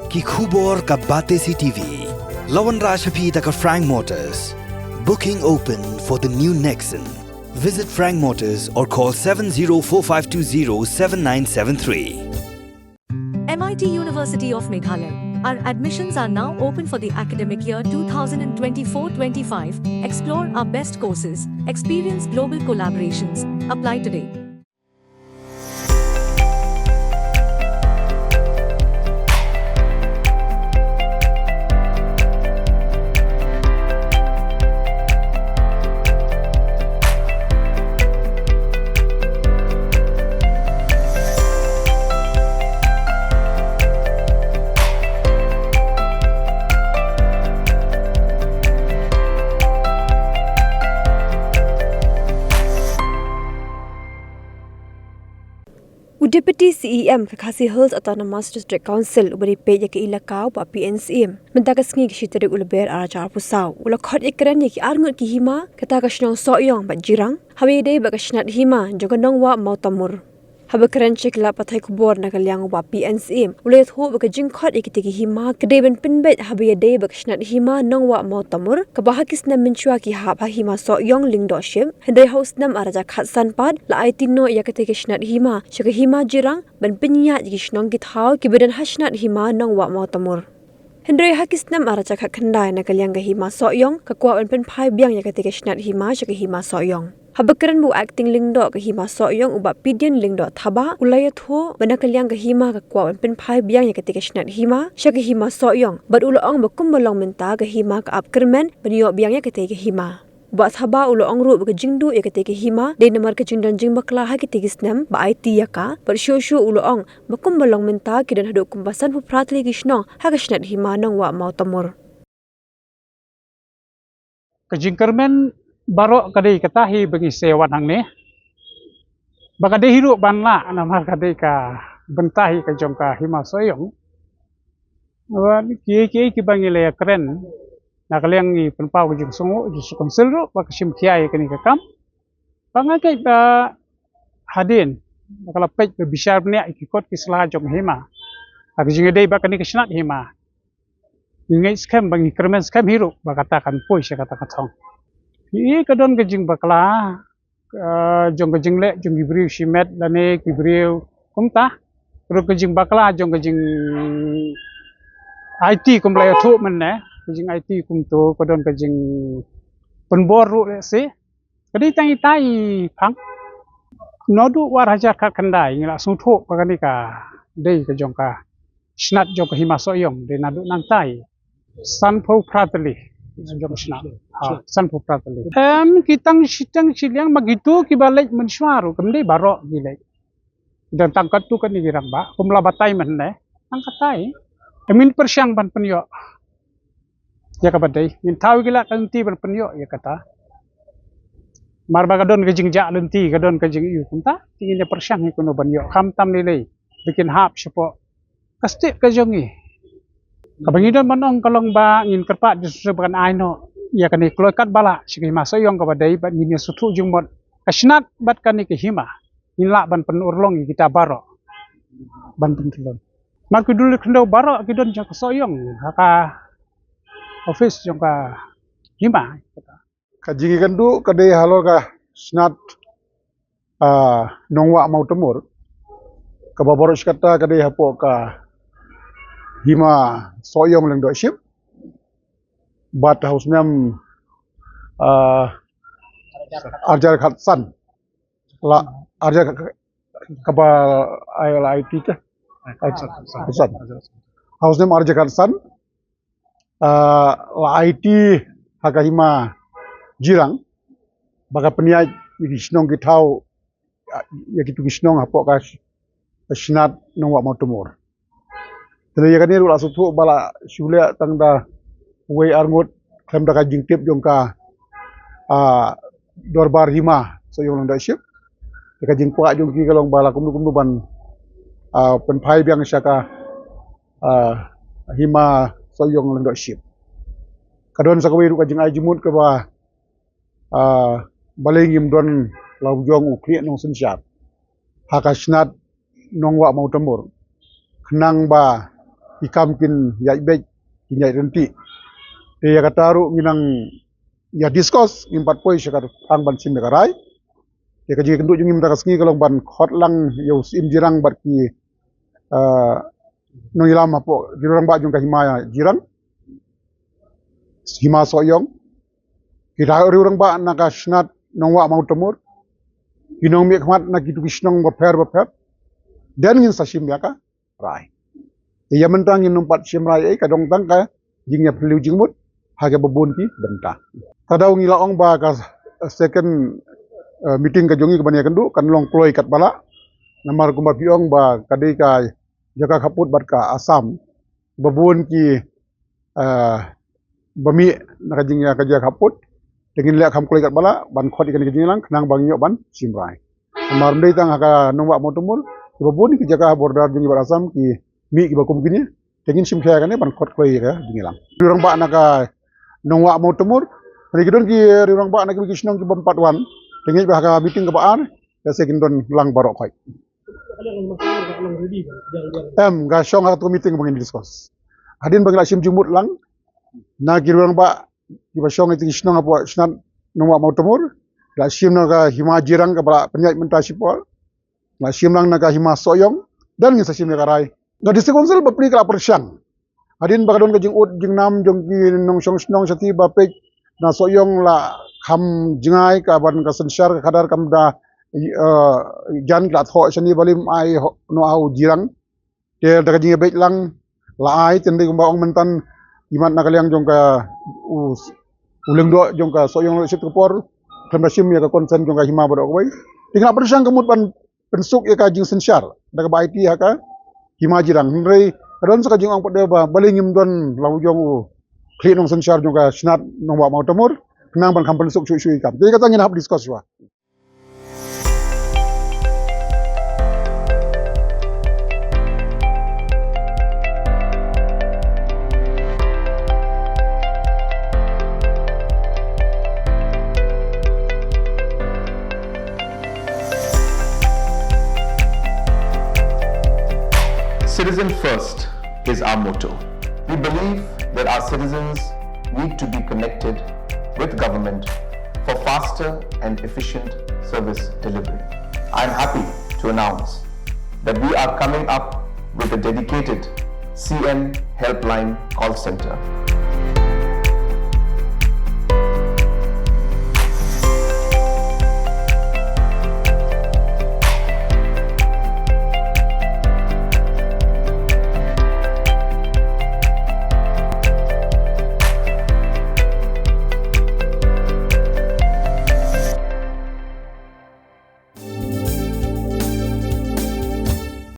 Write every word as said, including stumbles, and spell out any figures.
Ki khubor ka Batesi T V. La wanrah sha phi da ka Frank Motors. Booking open for the new Nexon. Visit Frank Motors or call seven zero four five two zero seven nine seven three. M I T University of Meghalaya. Our admissions are now open for the academic year twenty twenty-four twenty-five. Explore our best courses, experience global collaborations. Apply today. U Deputy C E M ka Khasi Hills Autonomous District Council uba dei peit ïa ka Elaka u Bah P N Syiem, mynta ka sngi ka shi tarik u Lber ar hajar arphew saw, u la khot ïakren ïa ki arngut ki hima kata ka shnong Sohiong bad Jirang, haba ïadei bad ka shnat hima jong ka Nongwah Mawtamur. Haba kren sha ki lad pathai khubor na ka liang u Bah P N Syiem u la ïathuh ba ka jingkhot ïa kitei ki hima ka dei ban pynbeit haba ïadei bad ka shnat hima Nongwah Mawtamur, kaba ha ki snem mynshuwa ki hap ha hima Sohiong Lyngdoh Ship, hynrei ha u snem ar hajar khatsan pat la aiti noh ïa katei ka shnat hima sha ka hima Jirang ban pynïaid ïa ki shnong ki thaw kiba don ha shnat hima Nongwah Mawtamur. Hynrei ha ki snem ar hajar khatkhyndai na ka liang ka hima Sohiong ka kwah ban pynphai biang ïa katei ka shnat hima sha ka hima Sohiong. Haba kren bad u Acting Lyngdoh ka hima Sohiong u Bah Pidien Lyngdoh Thabah u la ïathuh ba na ka liang ka hima ka kwah ban pynphai biang ïa katei ka shnat hima sha ka hima Sohiong, bad u la ong ba kumba long mynta ka hima ka ap kyrmen ban ïoh biang ïa katei ka hima. U Bah Thabah u la ong ruh ba ka jingduh ïa katei ka hima dei namar ka jingdon jingbakla ha kitei ki snem ba aiti ïa ka, bad shuh shuh u la ong ba kumba long mynta ki don haduh kumba sanphew phra tylli ki shnong ha ka shnat hima Nongwah Mawtamur. Ka jingkyrmen baroh ka dei kata hi ba ngi sa wan hangne. Ba ka dei hi ruh ban lah namar ka dei ka bynta hi ka jong ka hima Sohiong. Ba kiei kiei kiba ngi la ïakren na ka liang ngi pynpaw ka jingsngew, jingsngew council ruh ba ka shim khia ïa kane ka kam. Ba nga ngeit ba hadien ba ka la peit ba bishar bniah ïa ki kot ki sla jong ka hima ha ka jingïadei bad kane ka shnat hima. Ngi ngeit skhem ba ngi kyrmen skhem hi ruh ba kata kan poi sha kata ka thong. Ïa ka don ka jingbakla, eh, jong ka jingleh jong ki briew shimet lane ki briew kumta. Ruh ka jingbakla jong ka jing aiti kum la ïathuh mynne, ka jing aiti kumto ka don ka jingpynbor ruh lehse. Ka dei tang itai phang. Naduh ar hajar khatkhyndai ngi la sngewthuh ba kane ka dei ka jong ka shnat jong ka hima Sohiong, dei naduh nangtai. Sanphew phra tylli jong shnat. Ha, sanphew phra tylli. Em, ki tang shiteng shiliang ma kito kiba leit mynshuwa ruh kam dei baroh ki leit. Don tang katto katne ki rangbah kum la batai mynne. Tang katai. Em, ngin pyrshang ban pynïoh ïa kaba dei, ngin thaw ïa ki lad ka lynti ban pynïoh ïa kata. Namar ba ka don ka jingjah lynti, ka don ka jingïohi kumta, te ngin ïa pyrshang hi kumno ban ïoh, khamtam lei lei ba kin hap shapoh ka state ka jong ngi. Kaba ngi don ban ong ka long ba ngin kyrpad da shisha ba kan ai noh ïa kane ka kloi katba lah sha ka hima Sohiong kaba dei, bad ngin ïa sngewthuh jingmut ka shnat bad kane ka hima. Ngin lah ban pynurlong ïa kita baroh ban pynurlong. Ma ki dul khyndew baroh ki don jong ka Sohiong ha ka office jong ka hima. Ka jingïakynduh ka dei halor ka shnat, ah, Nongwah Mawtamur. Kaba baroh shi katta ka dei hapoh ka hima Sohiong Lyngdoh Ship. Bad ha u snem, ah, ar hajar khatsan. La, ar hajar ka-, kaba ai la aiti ka. Ai, khatsan. Ha u snem ar hajar khatsan. Ah, la aiti ha ka hima Jirang ba ka pynïaid ïa ki shnong ki thaw, ïa kito ki shnong hapoh ka sh-, ka shnat Nongwah Mawtamur. Te ïa kane ruh la sngewthuh ba la shu leh tang da uwei ar ngut khlem da ka jingtip jong ka, ah, dorbar hima Sohiong Lyngdoh Ship. Te ka jingkwah jong ki ka long ba la kumno kumno ban, ah, pynphai biang sha ka, ah, hima Sohiong Lyngdoh Ship. Ka don sa kawei ruh ka jingai jingmut kaba, ah, balei ngim don la u jong u khlieh nongsynshar ha ka shnat Nongwah Mawtamur, khnang ba ki kam kin ïaid beit, kin ïaid ryntih. Te ïa kata ruh ngi nang ïa discuss, ngim pat poi sha ka thang ban shim ïa ka rai. Te ka jingïakynduh jong ngi mynta ka sngi ka long ban khot lang ïa u Syiem Jirang bad ki, eh, nongïalam hapoh ki rangbah jong ka hima Jirang, hima Sohiong. Kita ki riew rangbah na ka shnat Nongwah Mawtamur, ki nongmihkhmat na kitu ki shnong bapher bapher. Then ngin sa shim ïa ka rai. Te ïa mynta ngin nym pat shim rai ei, ka don tang ka jingïaphylliew jingmut ha kaba bun ki bynta. Ka daw ngi la ong ba ka second, eh, meeting ka jong ngi kaban ïakynduh kan long kloi katba lah. Namar kumba phi ong ba ka dei ka jaka khappud bad ka Assam. Ba bun ki, eh, ba mih na ka jingïa ka jaka khappud. Te ngin leh kham kloi katba lah ban khot ïa kane ka jingïalang khnang ba ngin ïoh ban shim rai. Namar ym dei tang ha ka Nongwah Mawtamur, kiba bun ki jaka ha border jong ngi bad Assam ki mih kiba kum kine. Te ngin shim khia ïa kane ban khot kloi ïa ka jingïalang. Riew rangbah na ka Nongwah Mawtamur, hynrei ki don ki riew rangbah na kiba ki shnong kiba ym pat wan. Te ngin ba ha ka meeting kaba ar, te sa kin don lang baroh khoit. Em, ka shong ha ka meeting ba ngin discuss. Hadien ba ngi la shim jingmut lang na ki riew rangbah kiba shong ha ki shnong hapoh shnat Nongwah Mawtamur, la shim na ka hima Jirang kaba la pynïaid mynta shipor, la shim lang na ka hima Sohiong, then ngin sa shim ïa ka rai. Ka District Council bapli ka la pyrshang. Hadien ba ka don ka jingud jingnam jong ki nongshong shnong shati ba peit na Sohiong la kham jngai, ka ban ka synshar ka khadar kam da, eh, jan, ki la thoh shane ba lym ai ho-, noh ha u Jirang. Te da ka jingïabeit lang la ai, te ym dei kumba ong mynta, imat na ka liang jong ka u, u lyngdoh jong ka Sohiong ruh shit ka por, khlem da shim ïa ka consent jong ka hima baroh kawei. Te ngi la pyrshang ka mut ban pynsuk ïa ka jingsynshar da kaba aiti ha ka hima Jirang. Hynrei ka don sa ka jingong pat de ba balei ngim don la u jong u khlieh nongsynshar jong ka shnat Nongwah Mawtamur, khnang ban kham pynsuk shuh shuh ïa ka kam. Te kata ngin hap discuss shuwa. Citizen first is our motto. We believe that our citizens need to be connected with government for faster and efficient service delivery. I am happy to announce that we are coming up with a dedicated C M Helpline call center.